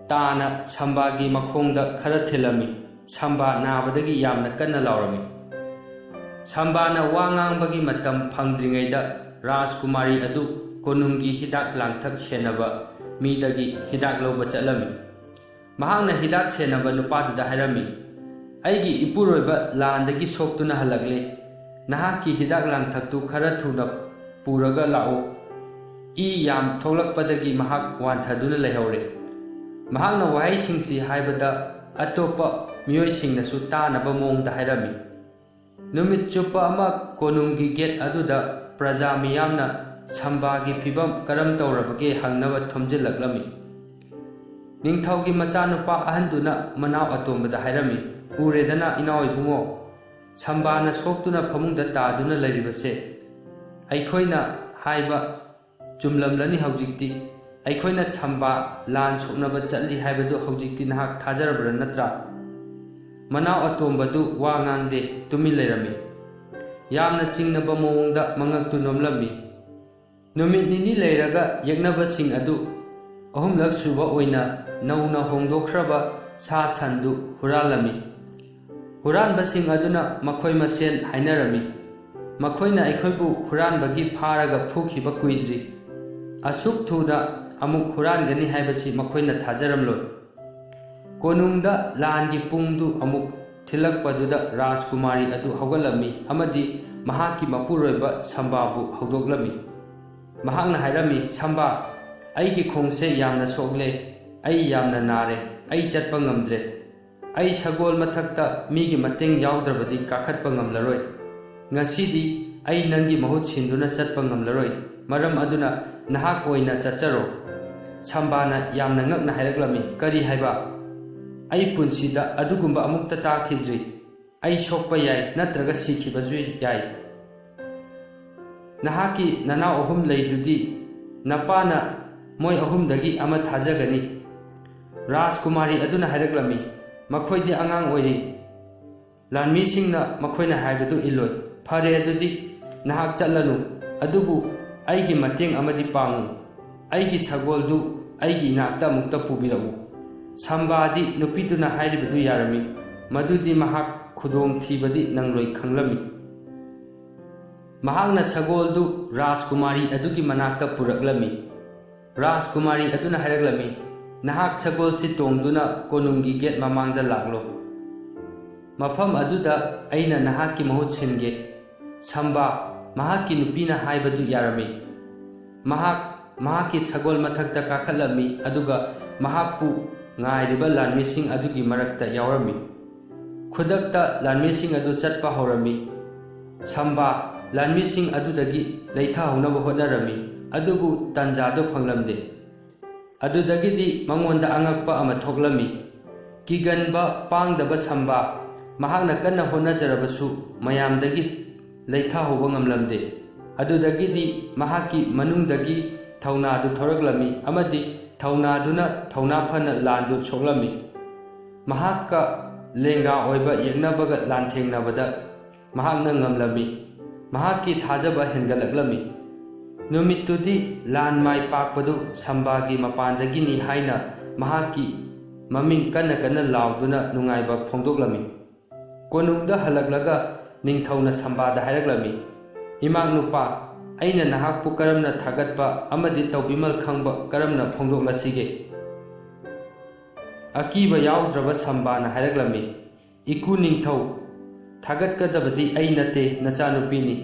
ꯇꯥꯅ ꯁꯝꯕꯥꯒꯤ ꯃꯈꯣꯡꯗ ꯈꯔ ꯊꯤꯜꯂꯝꯃꯤ꯫ ꯁꯝꯕꯥ ꯅꯥꯕꯗꯒꯤ ꯌꯥꯝꯅ ꯀꯟꯅ ꯂꯥꯎꯔꯝꯃꯤ꯫ ꯁꯝꯕꯥꯅ ꯋꯥ ꯉꯥꯡꯕꯒꯤ ꯃꯇꯝ ꯐꯪꯗ꯭ꯔꯤꯉꯩꯗ ꯔꯥꯖꯀꯨꯃꯥꯔꯤ ꯑꯗꯨ ꯀꯣꯅꯨꯡꯒꯤ ꯍꯤꯗꯥꯛ ꯂꯥꯡꯊꯛ ꯁꯦꯟꯅꯕ ꯃꯤꯗꯒꯤ ꯍꯤꯗꯥꯛ ꯂꯧꯕ ꯆꯠꯂꯝꯃꯤ꯫ ꯃꯍꯥꯛꯅ ꯍꯤꯗꯥꯛ ꯁꯦꯟꯅꯕ ꯅꯨꯄꯥꯗꯨꯗ ꯍꯥꯏꯔꯝꯃꯤ, "ꯑꯩꯒꯤ ꯏꯄꯨꯔꯣꯏꯕ ꯂꯥꯟꯗꯒꯤ ꯁꯣꯛꯇꯨꯅ ꯍꯜꯂꯛꯂꯦ꯫ ꯅꯍꯥꯛꯀꯤ ꯍꯤꯗꯥꯛ ꯂꯥꯡꯊꯛꯇꯨ ꯈꯔ ꯊꯨꯅ ꯄꯨꯔꯒ ꯂꯥꯛꯎ꯫" ꯏ ꯌꯥꯝ ꯊꯣꯛꯂꯛꯄꯗꯒꯤ ꯃꯍꯥꯛ ꯋꯥꯟꯊꯗꯨꯅ ꯂꯩꯍꯧꯔꯦ꯫ ꯃꯍꯥꯛꯅ ꯋꯥꯍꯩꯁꯤꯡꯁꯤ ꯍꯥꯏꯕꯗ ꯑꯇꯣꯞꯄ ꯃꯤꯑꯣꯏꯁꯤꯡꯅꯁꯨ ꯇꯥꯅꯕ ꯃꯑꯣꯡꯗ ꯍꯥꯏꯔꯝꯃꯤ꯫ ꯅꯨꯃꯤꯠ ꯆꯨꯞꯄ ꯑꯃ ꯀꯣꯅꯨꯡꯒꯤ ꯒꯦꯠ ꯑꯗꯨꯗ ꯄ꯭ꯔꯖꯥ ꯃꯤꯌꯥꯝꯅ ꯁꯝꯕꯥꯒꯤ ꯐꯤꯚꯝ ꯀꯔꯝ ꯇꯧꯔꯕꯒꯦ ꯍꯪꯅꯕ ꯊꯣꯝꯖꯤꯜꯂꯛꯂꯝꯃꯤ꯫ ꯅꯤꯡꯊꯧꯒꯤ ꯃꯆꯥꯅꯨꯄꯥ ꯑꯍꯟꯗꯨꯅ ꯃꯅꯥꯎ ꯑꯇꯣꯝꯕꯗ ꯍꯥꯏꯔꯝꯃꯤ, "ꯎꯔꯦꯗꯅ, ꯏꯅꯥꯎ ꯏꯕꯨꯡꯉꯣ, ꯁꯝꯕꯥꯅ ꯁꯣꯛꯇꯨꯅ ꯐꯃꯨꯡꯗ ꯇꯥꯗꯨꯅ ꯂꯩꯔꯤꯕꯁꯦ꯫ ꯑꯩꯈꯣꯏꯅ ꯍꯥꯏꯕ ꯆꯨꯝꯂꯝꯂꯅꯤ ꯍꯧꯖꯤꯛꯇꯤ꯫ ꯑꯩꯈꯣꯏꯅ ꯁꯝꯕꯥ ꯂꯥꯟ ꯁꯣꯛꯅꯕ ꯆꯠꯂꯤ ꯍꯥꯏꯕꯗꯨ ꯍꯧꯖꯤꯛꯇꯤ ꯅꯍꯥꯛ ꯊꯥꯖꯔꯕ꯭ꯔꯥ ꯅꯠꯇ꯭ꯔꯥ?" ꯃꯅꯥꯎ ꯑꯇꯣꯝꯕꯗꯨ ꯋꯥ ꯉꯥꯡꯗꯦ, ꯇꯨꯃꯤꯟ ꯂꯩꯔꯝꯃꯤ꯫ ꯌꯥꯝꯅ ꯆꯤꯡꯅꯕ ꯃꯑꯣꯡꯗ ꯃꯉꯛꯇꯨ ꯅꯣꯝꯂꯝꯃꯤ꯫ ꯅꯨꯃꯤꯠ ꯅꯤꯅꯤ ꯂꯩꯔꯒ ꯌꯦꯛꯅꯕꯁꯤꯡ ꯑꯗꯨ ꯑꯍꯨꯝꯂꯛ ꯁꯨꯕ ꯑꯣꯏꯅ ꯅꯧꯅ ꯍꯣꯡꯗꯣꯛꯈ꯭ꯔꯕ ꯁꯥ ꯁꯟꯗꯨ ꯍꯨꯔꯥꯜꯂꯝꯃꯤ꯫ ꯍꯨꯔꯥꯟꯕꯁꯤꯡ ꯑꯗꯨꯅ ꯃꯈꯣꯏ ꯃꯁꯦꯟ ꯍꯥꯏꯅꯔꯝꯃꯤ, "ꯃꯈꯣꯏꯅ ꯑꯩꯈꯣꯏꯕꯨ ꯍꯨꯔꯥꯟꯕꯒꯤ ꯐꯥꯔꯒ ꯐꯨꯈꯤꯕ ꯀꯨꯏꯗ꯭ꯔꯤ꯫ ꯑꯁꯨꯛ ꯊꯨꯅ ꯑꯃꯨꯛ ꯍꯨꯔꯥꯟꯒꯅꯤ ꯍꯥꯏꯕꯁꯤ ꯃꯈꯣꯏꯅ ꯊꯥꯖꯔꯝꯂꯣꯏ꯫" ꯀꯣꯅꯨꯡꯗ ꯂꯥꯟꯒꯤ ꯄꯨꯡꯗꯨ ꯑꯃꯨꯛ ꯊꯤꯜꯂꯛꯄꯗꯨꯗ ꯔꯥꯖꯀꯨꯃꯥꯔꯤ ꯑꯗꯨ ꯍꯧꯒꯠꯂꯝꯃꯤ ꯑꯃꯗꯤ ꯃꯍꯥꯛꯀꯤ ꯃꯄꯨꯔꯣꯏꯕ ꯁꯝꯕꯥꯕꯨ ꯍꯧꯗꯣꯛꯂꯝꯃꯤ꯫ ꯃꯍꯥꯛꯅ ꯍꯥꯏꯔꯝꯃꯤ, "ꯁꯝꯕꯥ, ꯑꯩꯒꯤ ꯈꯣꯡꯁꯦ ꯌꯥꯝꯅ ꯁꯣꯛꯂꯦ꯫ ꯑꯩ ꯌꯥꯝꯅ ꯅꯥꯔꯦ꯫ ꯑꯩ ꯆꯠꯄ ꯉꯝꯗ꯭ꯔꯦ꯫ ꯑꯩ ꯁꯒꯣꯜ ꯃꯊꯛꯇ ꯃꯤꯒꯤ ꯃꯇꯦꯡ ꯌꯥꯎꯗ꯭ꯔꯕꯗꯤ ꯀꯥꯈꯠꯄ ꯉꯝꯂꯔꯣꯏ꯫ ꯉꯁꯤꯗꯤ ꯑꯩ ꯅꯪꯒꯤ ꯃꯍꯨꯠ ꯁꯤꯟꯗꯨꯅ ꯆꯠꯄ ꯉꯝꯂꯔꯣꯏ꯫ ꯃꯔꯝ ꯑꯗꯨꯅ ꯅꯍꯥꯛ ꯑꯣꯏꯅ ꯆꯠꯆꯔꯣ꯫" ꯁꯝꯕꯥꯅ ꯌꯥꯝꯅ ꯉꯛꯅ ꯍꯥꯏꯔꯛꯂꯝꯃꯤ, "ꯀꯔꯤ ꯍꯥꯏꯕ? ꯑꯩ ꯄꯨꯟꯁꯤꯗ ꯑꯗꯨꯒꯨꯝꯕ ꯑꯃꯨꯛꯇ ꯇꯥꯈꯤꯗ꯭ꯔꯤ꯫ ꯑꯩ ꯁꯣꯛꯄ ꯌꯥꯏ, ꯅꯠꯇ꯭ꯔꯒ ꯁꯤꯈꯤꯕꯁꯨ ꯌꯥꯏ꯫ ꯅꯍꯥꯛꯀꯤ ꯅꯅꯥꯎ ꯑꯍꯨꯝ ꯂꯩꯗꯨꯗꯤ, ꯅꯄꯥꯅ ꯃꯣꯏ ꯑꯍꯨꯝꯗꯒꯤ ꯑꯃ ꯊꯥꯖꯒꯅꯤ꯫" ꯔꯥꯖꯀꯨꯃꯥꯔꯤ ꯑꯗꯨꯅ ꯍꯥꯏꯔꯛꯂꯝꯃꯤ, "ꯃꯈꯣꯏꯗꯤ ꯑꯉꯥꯡ ꯑꯣꯏꯔꯤ꯫ ꯂꯥꯟꯃꯤꯁꯤꯡꯅ ꯃꯈꯣꯏꯅ ꯍꯥꯏꯕꯗꯨ ꯏꯜꯂꯣꯏ꯫ ꯐꯔꯦ, ꯑꯗꯨꯗꯤ ꯅꯍꯥꯛ ꯆꯠꯂꯅꯨ, ꯑꯗꯨꯕꯨ ꯑꯩꯒꯤ ꯃꯇꯦꯡ ꯑꯃꯗꯤ ꯄꯥꯡꯉꯨ꯫ ꯑꯩꯒꯤ ꯁꯒꯣꯜꯗꯨ ꯑꯩꯒꯤ ꯏꯅꯥꯛꯇ ꯑꯃꯨꯛꯇ ꯄꯨꯕꯤꯔꯛꯎ꯫" ꯁꯝꯕꯥꯗꯤ ꯅꯨꯄꯤꯗꯨꯅ ꯍꯥꯏꯔꯤꯕꯗꯨ ꯌꯥꯔꯝꯃꯤ꯫ ꯃꯗꯨꯗꯤ ꯃꯍꯥꯛ ꯈꯨꯗꯣꯡ ꯊꯤꯕꯗꯤ ꯅꯪꯂꯣꯏ ꯈꯪꯂꯝꯃꯤ꯫ ꯃꯍꯥꯛꯅ ꯁꯒꯣꯜꯗꯨ ꯔꯥꯖꯀꯨꯃꯥꯔꯤ ꯑꯗꯨꯒꯤ ꯃꯅꯥꯛꯇ ꯄꯨꯔꯛꯂꯝꯃꯤ꯫ ꯔꯥꯖꯀꯨꯃꯥꯔꯤ ꯑꯗꯨꯅ ꯍꯥꯏꯔꯛꯂꯝꯃꯤ, "ꯅꯍꯥꯛ ꯁꯒꯣꯜꯁꯤ ꯇꯣꯡꯗꯨꯅ ꯀꯣꯅꯨꯡꯒꯤ ꯒꯦꯠ ꯃꯃꯥꯡꯗ ꯂꯥꯛꯂꯣ꯫ ꯃꯐꯝ ꯑꯗꯨꯗ ꯑꯩꯅ ꯅꯍꯥꯛꯀꯤ ꯃꯍꯨꯠ ꯁꯤꯟꯒꯦ꯫" ꯁꯝꯕꯥ, ꯃꯍꯥꯛꯀꯤ ꯅꯨꯄꯤꯅ ꯍꯥꯏꯕꯗꯨ ꯌꯥꯔꯝꯃꯤ꯫ ꯃꯍꯥꯛ ꯃꯍꯥꯛꯀꯤ ꯁꯒꯣꯜ ꯃꯊꯛꯇ ꯀꯥꯈꯠꯂꯝꯃꯤ, ꯑꯗꯨꯒ ꯃꯍꯥꯛꯄꯨ ꯉꯥꯏꯔꯤꯕ ꯂꯥꯟꯃꯤꯁꯤꯡ ꯑꯗꯨꯒꯤ ꯃꯔꯛꯇ ꯌꯥꯎꯔꯝꯃꯤ꯫ ꯈꯨꯗꯛꯇ ꯂꯥꯟꯃꯤꯁꯤꯡ ꯑꯗꯨ ꯆꯠꯄ ꯍꯧꯔꯝꯃꯤ꯫ ꯁꯝꯕꯥ ꯂꯥꯟꯃꯤꯁꯤꯡ ꯑꯗꯨꯗꯒꯤ ꯂꯩꯊꯍꯧꯅꯕ ꯍꯣꯠꯅꯔꯝꯃꯤ, ꯑꯗꯨꯕꯨ ꯇꯟꯖꯥꯗꯨ ꯐꯪꯂꯝꯗꯦ꯫ ꯑꯗꯨꯗꯒꯤꯗꯤ ꯃꯉꯣꯟꯗ ꯑꯉꯛꯄ ꯑꯃ ꯊꯣꯛꯂꯝꯃꯤ꯫ ꯀꯤꯒꯟꯕ ꯄꯥꯡꯗꯕ ꯁꯝꯕꯥ, ꯃꯍꯥꯛꯅ ꯀꯟꯅ ꯍꯣꯠꯅꯖꯔꯕꯁꯨ ꯃꯌꯥꯝꯗꯒꯤ ꯂꯩꯊꯍꯧꯕ ꯉꯝꯂꯝꯗꯦ꯫ ꯑꯗꯨꯗꯒꯤꯗꯤ ꯃꯍꯥꯛꯀꯤ ꯃꯅꯨꯡꯗꯒꯤ ꯊꯧꯅꯥꯗꯨ ꯊꯣꯔꯛꯂꯝꯃꯤ ꯑꯃꯗꯤ ꯊꯧꯅꯥꯗꯨꯅ ꯊꯧꯅꯥ ꯐꯅ ꯂꯥꯟꯗꯨ ꯁꯣꯛꯂꯝꯃꯤ꯫ ꯃꯍꯥꯛꯀ ꯂꯦꯡꯒꯥ ꯑꯣꯏꯕ ꯌꯦꯛꯅꯕꯒ ꯂꯥꯟꯊꯦꯡꯅꯕꯗ ꯃꯍꯥꯛꯅ ꯉꯝꯂꯝꯃꯤ꯫ ꯃꯍꯥꯛꯀꯤ ꯊꯥꯖꯕ ꯍꯦꯟꯒꯠꯂꯛꯂꯝꯃꯤ꯫ ꯅꯨꯃꯤꯠꯇꯨꯗꯤ ꯂꯥꯟ ꯃꯥꯏ ꯄꯥꯛꯄꯗꯨ ꯁꯝꯕꯥꯒꯤ ꯃꯄꯥꯟꯗꯒꯤꯅꯤ ꯍꯥꯏꯅ ꯃꯍꯥꯛꯀꯤ ꯃꯃꯤꯡ ꯀꯟꯅ ꯀꯟꯅ ꯂꯥꯎꯗꯨꯅ ꯅꯨꯡꯉꯥꯏꯕ ꯐꯣꯡꯗꯣꯛꯂꯝꯃꯤ꯫ ꯀꯣꯅꯨꯡꯗ ꯍꯜꯂꯛꯂꯒ ꯅꯤꯡꯊꯧꯅ ꯁꯝꯕꯥꯗ ꯍꯥꯏꯔꯛꯂꯝꯃꯤ, "ꯏꯃꯥ ꯅꯨꯄꯥ, ꯑꯩꯅ ꯅꯍꯥꯛꯄꯨ ꯀꯔꯝꯅ ꯊꯥꯒꯠꯄ ꯑꯃꯗꯤ ꯇꯧꯕꯤꯃꯜ ꯈꯪꯕ ꯀꯔꯝꯅ ꯐꯣꯡꯗꯣꯛꯂꯁꯤꯒꯦ?" ꯑꯀꯤꯕ ꯌꯥꯎꯗ꯭ꯔꯕ ꯁꯝꯕꯥꯅ ꯍꯥꯏꯔꯛꯂꯝꯃꯤ, ꯏꯀꯨ ꯅꯤꯡꯊꯧ, ꯊꯥꯒꯠꯀꯗꯕꯗꯤ ꯑꯩ ꯅꯠꯇꯦ, ꯅꯆꯥꯅꯨꯄꯤꯅꯤ꯫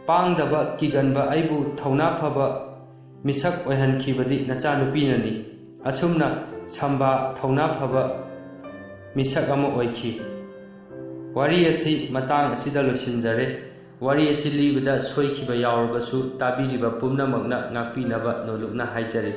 ꯄꯥꯡꯗꯕ, ꯀꯤꯒꯟꯕ ꯑꯩꯕꯨ ꯊꯧꯅꯥ ꯐꯕ ꯃꯤꯁꯛ ꯑꯣꯏꯍꯟꯈꯤꯕꯗꯤ ꯅꯆꯥꯅꯨꯄꯤꯅꯅꯤ꯫ ꯑꯁꯨꯝꯅ ꯁꯝꯕꯥ ꯊꯧꯅꯥ ꯐꯕ ꯃꯤꯁꯛ ꯑꯃ ꯑꯣꯏꯈꯤ꯫ ꯋꯥꯔꯤ ꯑꯁꯤ ꯃꯇꯥꯡ ꯑꯁꯤꯗ ꯂꯣꯏꯁꯤꯟꯖꯔꯦ꯫ ꯋꯥꯔꯤ ꯑꯁꯤ ꯂꯤꯕꯗ ꯁꯣꯏꯈꯤꯕ ꯌꯥꯎꯔꯕꯁꯨ ꯇꯥꯕꯤꯔꯤꯕ ꯄꯨꯝꯅꯃꯛꯅ ꯉꯥꯛꯄꯤꯅꯕ ꯅꯣꯂꯨꯛꯅ ꯍꯥꯏꯖꯔꯤ꯫